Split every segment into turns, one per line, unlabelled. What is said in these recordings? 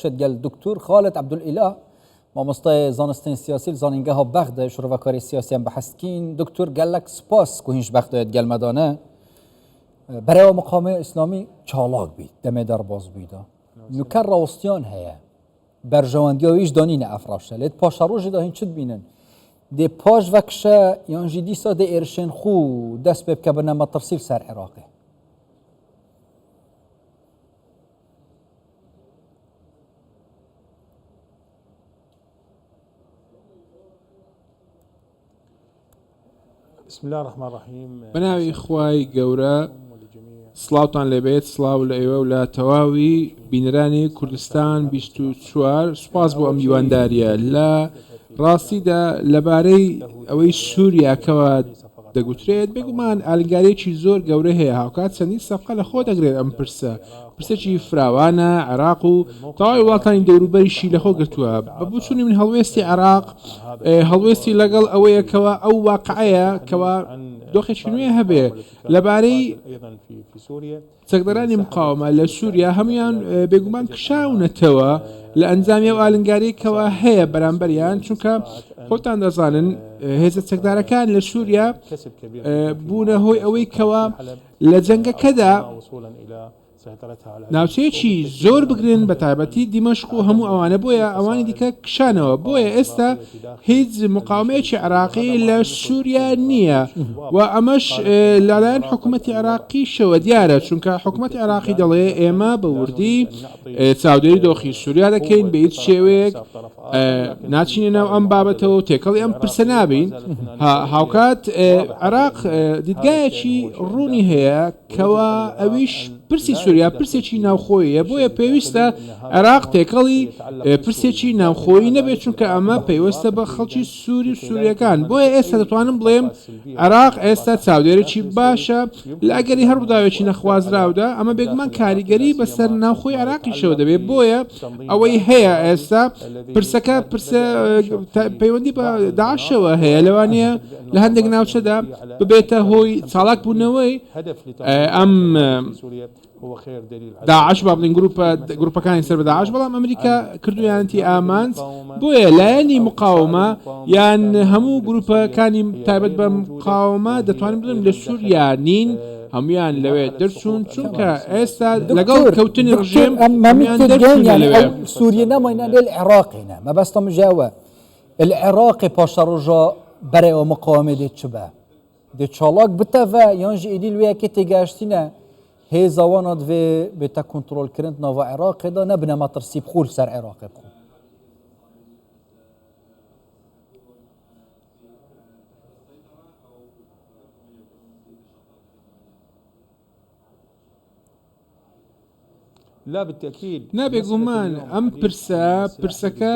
ڕەوشێت گەل دکتور خالد عەبدولئیلاه مامۆستای زانستên سیاسی li zanîngeha Bexdayê şirovekarê siyasî em behs dikîn. Doktor gelek spas ku hîn ji Bexdayê digel me dane. Berewa miqamê İslamî çalak bî demê derbas bûyî da. Nûker rawestiyan heye. Berjewendiya wî ji danîne ev rewşe. Lê di paşerojê de hîn çi dibînin? Dê paş vekişe yan jî dîsa dê êrişên xwe dest pê bike bine metirsî li ser Iraqê.
بەناوی خوای گەورە سڵاوتان لێبێت سڵاو لە ئێوە و لە تەواوی بینەرانی کوردستان 24 سوپاس بۆ ئەم میوانداریە لە ڕاستیدا لەبارەی ئەوەی سووریاکەوە دەگوترێت، بێگومان ئالنگارییەکی زۆر گەورە هەیە، هاوکات چەندین سەفقە لەخۆ دەگرێت ئەم پرسە، پرسێکی فراوانە، عێراق و تەواوی وڵاتانی دەوروبەریشی لەخۆ گرتووە، بە بۆچوونی من هەڵوێستی عێراق هەڵوێستی لەگەڵ ئەوەیە کەوا ئەو واقعەیە کەوا دۆخێکی نوێ هەبێ لەبارەی چەکدارانی مقاومە لە سووریا هەموویان بێگومان کشاونەتەوە لە ئەنجامی ئەو ئالنگاریەی کەوا هەیە بەرامبەریان چونکە خۆتان دەزانن هێزە چەکدارەکان لە سووریا بوونە هۆی ئەوەی کەوا لە جەنگەکەدا ناوچەیەکی زۆر بگرن بە تایبەتی دیمەشق و هەموو ئەوانە بۆیە ئەوانی دیکە کشانەوە بۆیە ئێستا هیچ مقاومەیەکی عێراقی لە سووریا نییە و ئەمەش لەلایەن حکوومەتی عێراقیشەوە دیارە چونکە حکوومەتی عێراقی دەڵێ ئێمە بە وردی چاودێری دۆخی سووریا دەکەین بە هیچ شێوەیەک ناچینە ناو ئەم بابەتەوە و تێکەڵی ئەم پرسە نابین هاوکات عێراق دیدگایەکی ڕوونی هەیە کەوا ئەویش پرسی سووریا پرسێکی ناوخۆیە بۆیە پێویستە عێراق تێکەڵی پرسێکی ناوخۆیی نەبێت چونکە ئەمە پەیوەستە بە خەڵکی سووری و سووریەکان بۆیە ئێستا دەتوانم بڵێم عێراق ئێستا چاودێرێکی باشە لە ئەگەری هەر ڕووداوێکی نەخوازراودا ئەمە بێگومان کاریگەری بەسەر ناوخۆی عێراقیشەوە دەبێت بۆیە ئەوەی هەیە ئێستا پرسەکە پرسە پەیوەندی بە داعشەوە هەیە لەوانەیە لە هەندێک ناوچەدا ببێتە هۆی چالاک بوونەوەی ئەم داعش با بڵین گروپە گروپەکانی سەر بە داعش بەڵام ئەمریکا کردویانەتی ئامانج بۆیە لایەنی مقاومە یان هەموو گروپەکانی تایبەت بە مقاومە دەتوانم بڵێم لە سووریا نین هەمویان لەوێ دەرچوون چونکە ئێستا لەگەڵ کەوتنی ڕژێم هەمویان دەرچوون لەوێ.
سووریە نەماینە لێ عێراقێنە مەبەستم ژاوە العراقی پاشەڕۆژا بەرەوە مقاومە دێ چ بە دێ چالاک بتەڤە یان ژی ئیدی لویەکێ تێگەشتینە هێزا وانا divê bête kontrolkirin di nava Iraqê de nebine metirsî bi xwe li ser Iraqê bi xwe.
نا بێگومان ئەم پرسە پرسەکە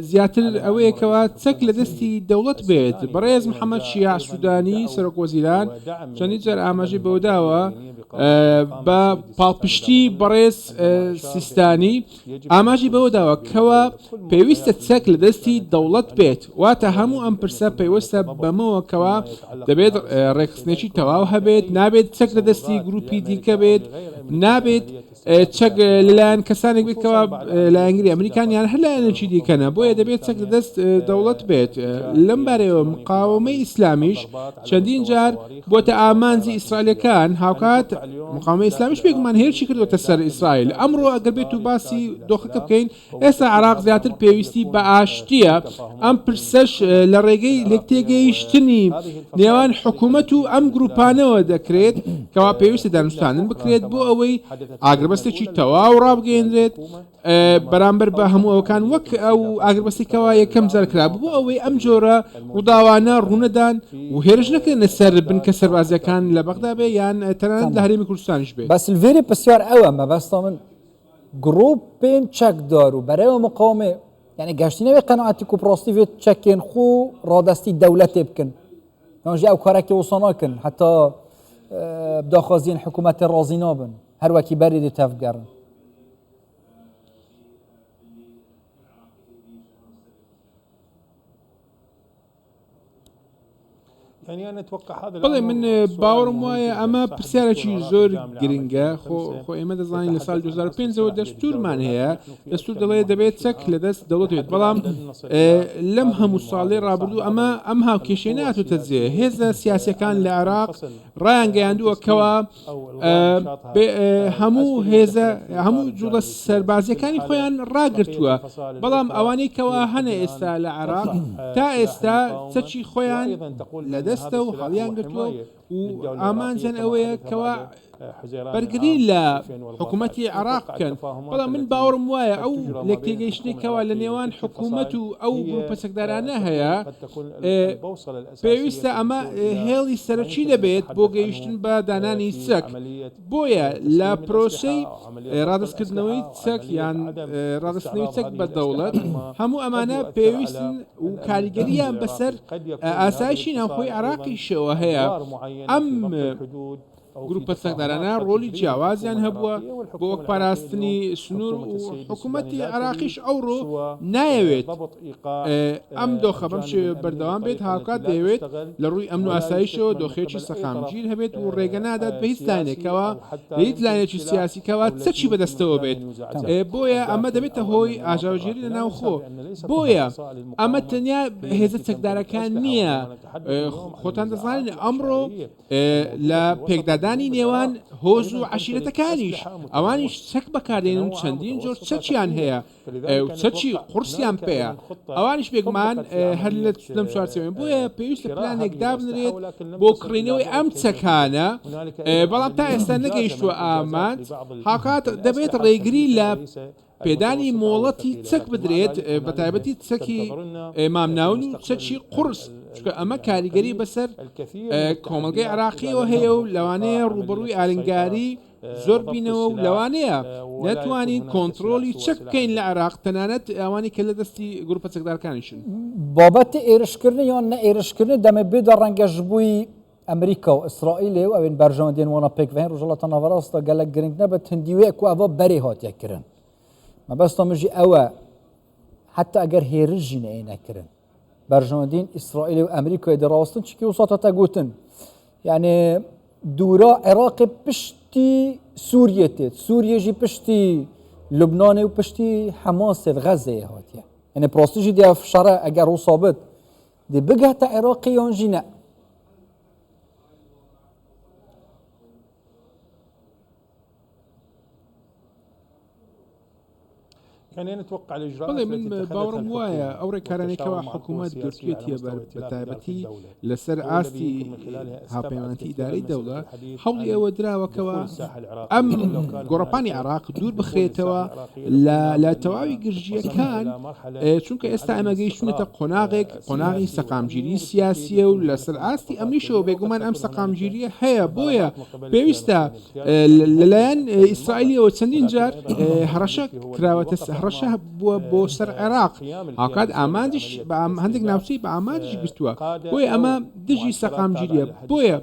زیاتر ئەوەیە کەوا چەک لە دەستی دەوڵەت بێت بەڕێز محەممەد شیاع سوودانی سەرۆک وەزیران چەندین جار ئاماژەی بەوەداوە بە پاڵپشتی بەڕێز سیستانی ئاماژی بەوەداوە کەوا پێویستە چەک لە دەستی دەوڵەت بێت، واتە هەموو ئەم پرسە پەیوەستە بەمەوە کەوا دەبێت ڕێکخستنێکی تەواو هەبێت، نابێت چەک لە دەستی گروپی دیکە بێت، نابێت چەک لەلایەن کەسانێک بێت کەوا لایەنگری ئەمریکان یان هەر لایەنێکی دیکەنە، بۆیە دەبێت چەک لە دەست دەوڵەت بێت. لەم بارەیەوە مقاوەمەی ئیسلامیش چەندین جار بۆتە ئامانجی ئیسرائیلەکان، هاوکات مقاومەی ئیسلامیش بێگومان هێرشی کردووەتە سەر ئیسرائیل. ئەمڕۆ ئەگەر بێت و باسی دۆخەکە بکەین، ئێستا عێراق زیاتر پێویستی بە ئاشتییە، ئەم پرسەش لە ڕێگەی لێکتێگەیشتنی نێوان حکومەت و ئەم گروپانەوە دەکرێت، کەوا پێویستە دانوستاندن بکرێت بۆ ئەوەی ئاگربەستێکی تەواو ڕابگەیەنرێت، بەرامبەر بە هەموو ئەوەکان وەک ئەو ئاگربەستی کەوا یەکەم جار کرابوو بۆ ئەوەی ئەم جۆرە ڕووداوانە ڕوونەدان و هێرش نەکرێنە سەر بنکە سەربازیەکان لە بەغدا بێ یان تەنانەت لە هەرێمی کوردستانیش بێ.
بەس لڤێرێ پرسیار ئەوە مەبەستا من گروپێن چەکدار و بەرەوە مقاومێ یعنی گەشتینەوەی قەناعەتی کو پراستی vê çekên xwe radestî dewletê bikin yan jî ew karekê wisa nakin heta bi daxwaziyên hikûmetê razî nabin her wekî berê dê tevbigerin.
بەڵێ من باوەڕم وایە ئەمە پرسیارێکی زۆر گرنگە خۆ خۆ ئێمە دەزانین لە ساڵی 2005ەوە دەستورمان هەیە دەستور دەڵێ دەبێت چەک لە دەست دەوڵەت بێت بەڵام لەم هەموو ساڵی ڕابردوو ئەمە ئەم هاوکێشەی ناتوتە جێ هێزە سیاسەکان لە عێراق ڕایانگەیاندووە کەوا هەموو هێزە هەموو جوڵە سەربازیەکانی خۆیان ڕاگرتووە بەڵام ئەوانەی کەوا هەنە ئێستا لە عێراق تا ئێستا چەکی خۆیان لە دەستە و هەڵیان گرتووە و ئامانجیان ئەوەیە کەوا بەرگری لە حکوومەتی عێراق بکەن بەڵام من باوەڕم وایە ئەو لێکتێگەیشتنەی کەوا لە نێوان حکوومەت و ئەو گروپە چەکدارانە هەیە پێویستە ئەمە هێڵی سەرەکی دەبێت بۆ گەیشتن بە دانانی چەک، بۆیە لە پرۆسەی ڕادەستکردنەوەی چەک یان ڕادەستکردنەوەی چەک بە دەوڵەت هەموو ئەمانە پێویستن و کاریگەرییان بەسەر ئاسایشی ناوخۆی عێراقیشەوە هەیە. ئەم گروپە چەکدارانە ڕۆڵی جیاوازیان هەبووە بۆ وەک پاراستنی سنوور و حکوومەتی عێراقیش ئەوڕۆ نایەوێت ئەم دۆخە بەم شێوەیە بەردەوام بێت، هاوکات دەیەوێت لە ڕووی ئەمن و ئاسایشەوە دۆخێکی سەقامگیر هەبێت و ڕێگە نادات بە هیچ لایەنێکەوە لە هیچ لایەنێکی سیاسی کەوا چەکی بەدەستەوە بێت، بۆیە ئەمە دەبێتە هۆی ئاژاوەگێری لە ناوخۆ، بۆیە ئەمە تەنیا هێزە چەکدارەکان نییە، خۆتان دەزانن ئەمڕۆ لە پێکدادانی نێوان هۆز و عەشیرەتەکانیش ئەوانیش چەک بەکاردێنن و چەندین جۆر چەکیان هەیە و چەکی قورسیان پێیە ئەوانیش بێگومان هەر لە لەم چوارچێوەیە بۆیە پێویستە پلانێک دابنرێت بۆ کڕینەوەی ئەم چەکانە بەڵام تا ئێستا نەگەیشتووە ئامانج هاوکات دەبێت ڕێگری لە پێدانی مۆڵەتی چەک بدرێت بەتایبەتی چەکی مامناوەند و چەکی قورس، چونکە ئەمە کاریگەری بەسەر کۆمەڵگەی عێراقیەوە هەیە و لەوانەیە ڕووبەڕووی ئالنگاری زۆر بینەوە و لەوانەیە نەتوانین کۆنتڕۆڵی چەک بکەین لە عێراق تەنانەت ئەوانەی کە لە دەستی گروپە چەکدارەکانیشن.
بابەتی ئێرشکردن یان نەئێرشکردن دەمێ بێدا ڕەنگە ژبووی ئەمریکا و ئیسرائیلێ و ئەوێن بەرژەوەندیێن وانە پێکڤهێن ڕۆژهەڵاتە ناوەڕاستدا گەلەک گرنگ نەبێت هەندی وێ کو ئەوە بەرێ هاتیە کرن مەبەستا مژی ئەوە حتی ئەگەر هێرش ژی نەیە نەکردن بەرژەوەندین ئیسرائیل و ئەمریکای دەڕاستن چکی وساتە تا گوتن یعنی دوورا عێراقی پشتی سووریە تێت سووریەژی پشتی لوبنانێ و پشتی حەماسێت غەزەیە هاتیە یعنی پرۆستیژی دیا شەڕە ئەگەر وسابت دێ بگاتە عێراقی یان ژی نە.
بەڵێ من باوەڕم وایە ئەو ڕێکارانەی کەوا حکوومەت گرتوویەتیە بەر بەتایبەتی لەسەر ئاستی هاوپەیمانەتی ئیدارەی دەوڵەت هەوڵی ئەوە دراوە کەوا ئەم گۆڕەپانی عێراق دوور بخرێتەوە لە تەواوی گرژییەکان چونکە ئێستا ئەمە گەیشتونەتە قۆناغێک قۆناغی سەقامگیری سیاسیە و لەسەر ئاستی ئەمنیشەوە بێگومان ئەم سەقامگیریە هەیە بۆیە پێویستە لەلایەن ئیسرائیلیەوە چەندین جار هەڕەشە کراوەتە هەڕەشە بووە بۆ سەر عێراق هاوکات ئامانجیش بە هەندێک ناوچەی بە ئامانجیش گرتووە بۆیە ئەمە دژی سەقامگیریە بۆیە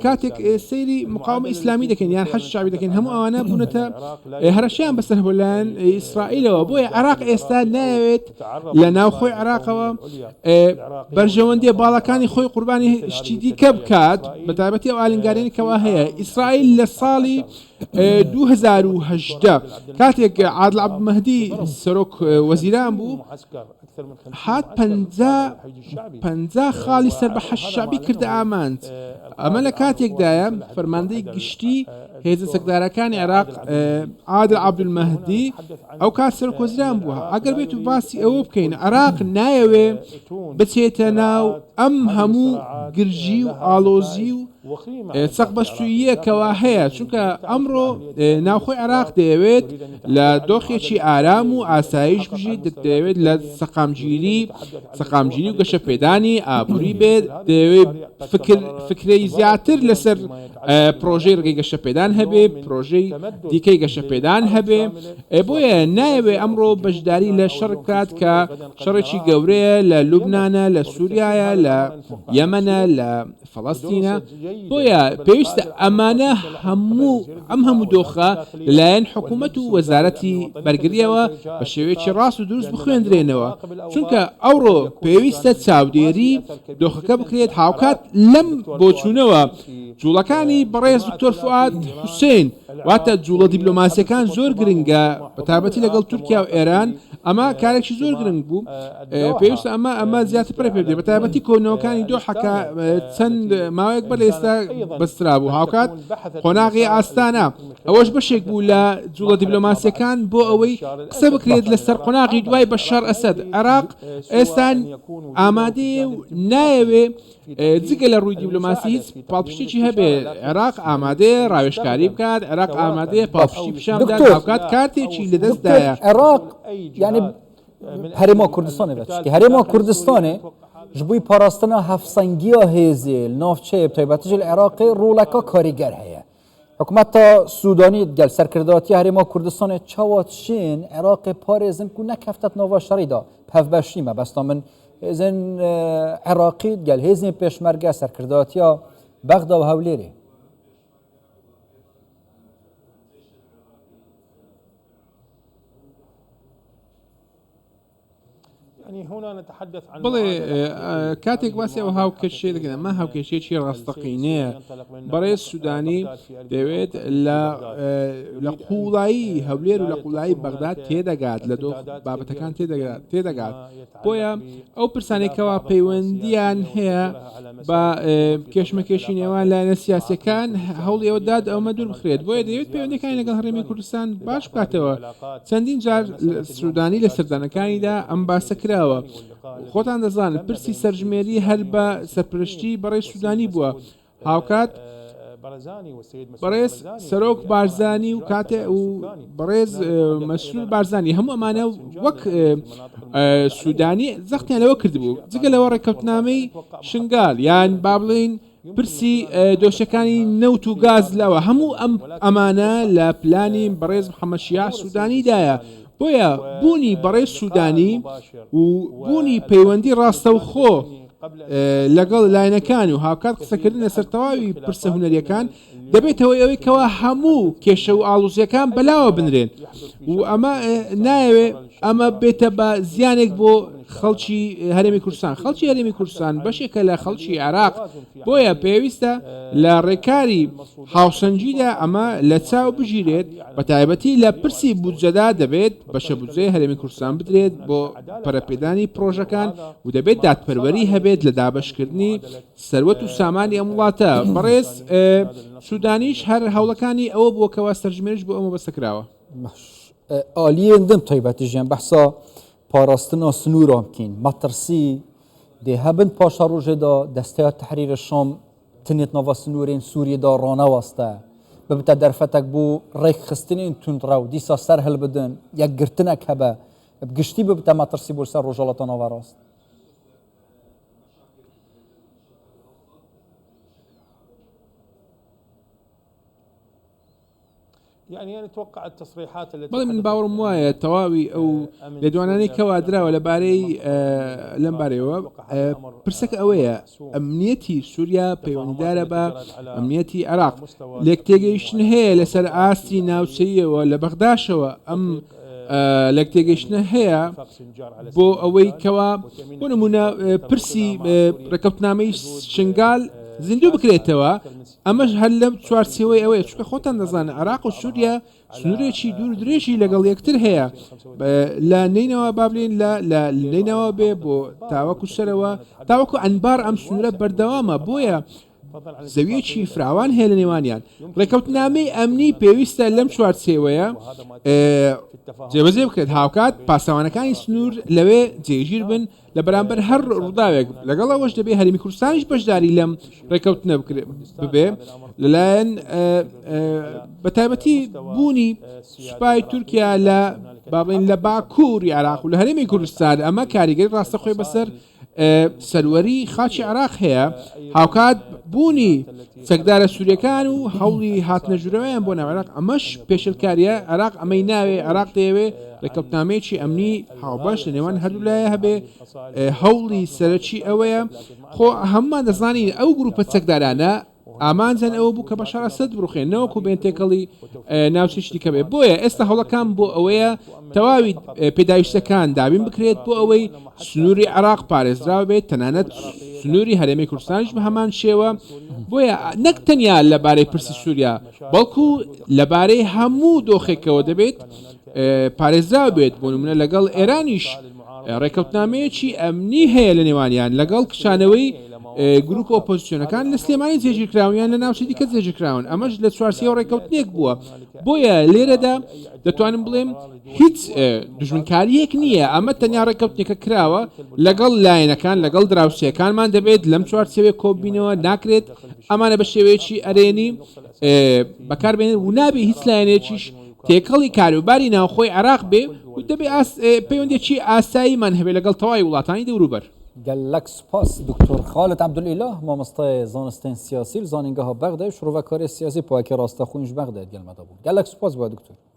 کاتێک سەیری مقاومە ئیسلامی دەکەین یان حەشد شەعبی دەکەین هەموو ئەوانە بوونەتە هەرەشیان بەسەر هەبوو ئیسرائیلەوە بۆیە عێراق ئێستا نایەوێت لە ناوخۆی عێراقەوە بەرژەوەندیە باڵاکانی خۆی قوربانی شتی دیکە بکات بە تایبەتی ئەو ئالنگاریانی کەوا هەیە ئیسرائیل لە ساڵی 2018 کاتێک عادل عەبدولمەهدی سەرۆک وەزیران بوو هات 50 خاڵی سەر بە حەشد شەعبی کردە ئامانج ئەمە لە کاتێکدایە فەرماندەی گشتی هێزە چەکدارەکانی عێراق عادل عەبدولمەهدی ئەو کات سەرۆکوەزیران بووە ئەگەر بێت و باسی ئەوە بکەین عێراق نایەوێ بچێتە ناو ئەم هەموو گرژی و ئاڵۆزی و چەقبەستووییە کەوا هەیە چونکە ئەمڕۆ ناوخۆی عێراق دەیەوێت لە دۆخێکی ئارام و ئاسایش بژیت دەیەوێت لە سەقامگیری سەقامگیری و گەشەپێدانی ئابووری بێت دەیەوێت فکر فکرەی زیاتر لەسەر پرۆژەی ڕێگەی گەشەپێدان هەبێ پرۆژەی دیکەی گەشەپێدان هەبێ بۆیە نایەوێ ئەمڕۆ بەشداری لە شەڕ بکات کە شەڕێکی گەورەیە لە لوبنانە لە سووریایە لە یەمەنە لە فەڵەستینە. بۆیە پێویستە ئەمانە هەموو ئەم هەموو دۆخە لەلایەن حکوومەت و وەزارەتی بەرگرییەوە بە شێوەیەکی ڕاست و دروست بخوێندرێنەوە، چونکە ئەوڕۆ پێویستە چاودێری دۆخەکە بکرێت، هاوکات لەم بۆچوونەوە جوڵەکانی بەڕێز دکتۆر فوئاد حوسێن واتە جوڵە دیبلۆماسیەکان زۆر گرنگە بەتایبەتی لەگەڵ تورکیا و ئێران ئەمە کارێکی زۆر گرنگ بوو پێویستە ئەمە ئەمە زیاتر پەرە پێ بدرێت بەتایبەتی کۆبوونەوەکانی دۆحە کە چەند ماوەیەک بەر لە ئێستا بەسترا بوو هاوکات قۆناغی ئاستانە ئەوەش بەشێک بوو لە جوڵە دیبلۆماسیەکان بۆ ئەوەی قسە بکرێت لەسەر قۆناغی دوای بەشار ئەسەد عێراق ئێستا ئامادەیە و نایەوێ جگە لە ڕووی دیبلۆماسی هیچ پاڵپشتێکی هەبێ عێراق ئامادەیە ڕاوێژکاری بکات عێراق ئامادەیە پاڵپشتی پیشان بدات هاوکات کارتێکی لەدەستدایە.
عێراق یعنی هەرێما کوردستانێ بە چکی هەرێما کوردستانێ ji bo parastina hevsengiya hêzê li navçeyê bi taybetî jî li Iraqê roleka karîger heye. Hikûmeta Sûdanî digel serkirdatiya Herêma Kurdistanê çawa dişên Iraqê parêzin ku nekefte di nava şerî de bi hevbeşî mebesta min hêzên Iraqî digel hêzên pêşmerge serkirdatiya Bexda û Hewlêrê.
بەڵێ کاتێک باسی ئەو هاوکێشەیە دەکەن ئەمە هاوکێشەیەکی ڕاستەقینەیە بەڕێز سوودانی دەیەوێت لە لە قوڵایی هەولێر و لە قوڵایی بەغداد تێدەگات لە دۆخ بابەتەکان تێدەگات تێدەگات بۆیە ئەو پرسانەی کەوا پەیوەندیان هەیە بە کێشمەکێشی نێوان لایەنە سیاسەکان هەوڵی ئەوە داد ئەومە دوور بخرێت بۆیە دەیەوێت پەیوەندەکانی لەگەڵ هەرێمی کوردستان باش بکاتەوە چەندین جار سودانی لە سەردانەکانیدا ئەم باسە کراوە خۆتان دەزانن پرسی سەرژمێری هەر بە سەرپەرشتی بەڕێز سودانی بووە هاوکات بەڕێز سەرۆک بارزانی و کاتێ و بەڕێز مەسرور بارزانی هەموو ئەمانە وەک سودانی زەختیان لەوە کردبوو جگە لەوە ڕێککەوتنامەی شنگال یان با بڵێین پرسی دۆسیەکانی نەوت و گاز لەوە هەموو ئەم ئەمانە لە پلانی بەڕێز محەممەد شیاع سوودانیدایە بۆیە بوونی بەڕێز سوودانی و بوونی پەیوەندی ڕاستەوخۆ لەگەڵ لایەنەکان و هاوکات قسەکردن لەسەر تەواوی پرسە هونەریەکان دەبێتە هۆی ئەوەی کەوا هەموو کێشە و ئاڵوزیەکان بەلاوە بنرێن و ئەمە نایەوێ ئەمە بێتە بە زیانێک بۆ خەڵکی هەرێمی کوردستان خەڵکی هەرێمی کوردستان بەشێکە لە خەڵکی عێراق بۆیە پێویستە لە ڕێکاری هاوسەنگیدا ئەمە لە چاو بگیرێت بە تایبەتی لە پرسی بودجەدا دەبێت بەشە بودجەی هەرێمی کوردستان بدرێت بۆ پەرەپێدانی پرۆژەکان و دەبێت دادپەروەری هەبێت لە دابەشکردنی سەروەت و سامانی ئەم وڵاتە بەڕێز سودانیش هەر هەوڵەکانی ئەوە بووە کەوا سەرژمێریش بۆ ئەو مەبەستە کراوە.
Aliyên din taybetî jî em behsa parastina sinûran bikîn. Metirsî dê hebin paşerojê de Desteya Tehrîrê Şam tenê di nava sinûrên Sûriyê de raneweste. Bibite derfetek bo rêkxistinên tundrew dîsa ser hilbidin, yekgirtinek hebe. Bi giştî bibite metirsî bo li ser Rojhilata Naverast.
بەڵێ من باوەڕم وایە تەواوی ئەو لێدوانانەی کەوا دراوە لەبارەی لەم بارەیەوە پرسەکە ئەوەیە ئەمنیەتی سووریا پەیوەندیدارە بە ئەمنیەتی عێراق لێک تێگەیشتن هەیە لەسەر ئاستی ناوچەیەوە لە بەغداشەوە ئەم لێک تێگەیشتنە هەیە بۆ ئەوەی کەوا بۆ نمونە پرسی ڕێکەوتنامەی شنگال زیندوو بکرێتەوە ئەمەش هەر لەم چوارچێوەی ئەوەیە چونکە خۆتان دەزانن عێراق و سووریا سنوورێکی دوور درێژی لەگەڵ یەکتر هەیە لە نەینەوە با بلێن لە لە نەینەوە بێ بۆ تاوەکو سەرەوە تاوەکو ئەنبار ئەم سنوورە بەردەوامە بۆیە زەویەکی فراوان هەیە لە نێوانیان ڕێکەوتنامەی ئەمنی پێویستە لەم چوارچێوەیە جێبەجێ بکرێت هاوکات پاسەوانەکانی سنوور لەوێ جێگیر بن لە بەرامبەر هەر ڕووداوێک لەگەڵ ئەوەش دەبێ هەرێمی کوردستانیش بەشداری لەم ڕێکەوتنە ببێ لەلایەن بە تایبەتی بوونی سوپای تورکیا لە بابلین لە باکووری عراق و لە هەرێمی کوردستان ئەمە کاریگەری ڕاستەخۆی بەسەر سەروەری خاکی عێراق هەیە، هاوکات بوونی چەکدارە سووریەکان و هەوڵی هاتنە ژوورەوەیان بۆ ناو عێراق ئەمەش پێشێلکاریە، عێراق ئەمەی ناوێ، عێراق دەیەوێ ڕێککەوتنامەیەکی ئەمنی هاوبەش لە نێوان هەردوولایە هەبێ، هەوڵی سەرەکی ئەوەیە، خۆ هەموومان دەزانین ئەو گروپە چەکدارانە ئامانجیان ئەوە بوو کە بەشار ئەسەد بڕوخێن نەوەکو بێن تێکەڵی ناوچەیەکی دیکە بێ. بۆیە ئێستا هەوڵەکان بۆ ئەوەیە تەواوی پێداویستیەکان دابین بکرێت بۆ ئەوەی سنووری عێراق پارێزراو بێت، تەنانەت سنووری هەرێمی کوردستانیش بە هەمان شێوە. بۆیە نەک تەنیا لەبارەی پرسی سووریا، بەڵکو لەبارەی هەموو دۆخێکەوە دەبێت پارێزراو بێت، بۆ نمونە لەگەڵ ئێرانیش ڕێکەوتنامەیەکی ئەمنی هەیە لە نێوانیان لەگەڵ کشانەوەی گروپە ئۆپۆزیسیۆنەکان لە سلێمانی جێگیرکراون یان لە ناوچەی دیکە جێگیرکراون، ئەمەش لە چوارچێوە ڕێکەوتنێک بووە، بۆیە لێرەدا دەتوانم بڵێم هیچ دوژمنکارییەک نییە، ئەمە تەنیا ڕێککەوتنێکە کراوە لەگەڵ لایەنەکان، لەگەڵ دراوسێکانمان دەبێت لەم چوارچێوەیە کۆببینەوە، ناکرێت ئەمانە بە شێوەیەکی ئەرێنی بەکاربێنن و نابێ هیچ لایەنێکیش تێکەڵی کاروباری ناوخۆی عێراق بێ و دەبێ پەیوەندیی ئاساییمان هەبێ لەگەڵ تەواوی وڵاتانی دەوروبەر.
گەلەک سوپاس دکتۆر خالد عەبدولئیلاه مامۆستای زانستên سیاسی li zanîngeha Bexdayê û şirovekarê siyasî payekê rastexwîn ji Bexdayê digel me de bûn. Gelek spas bo دکتۆر.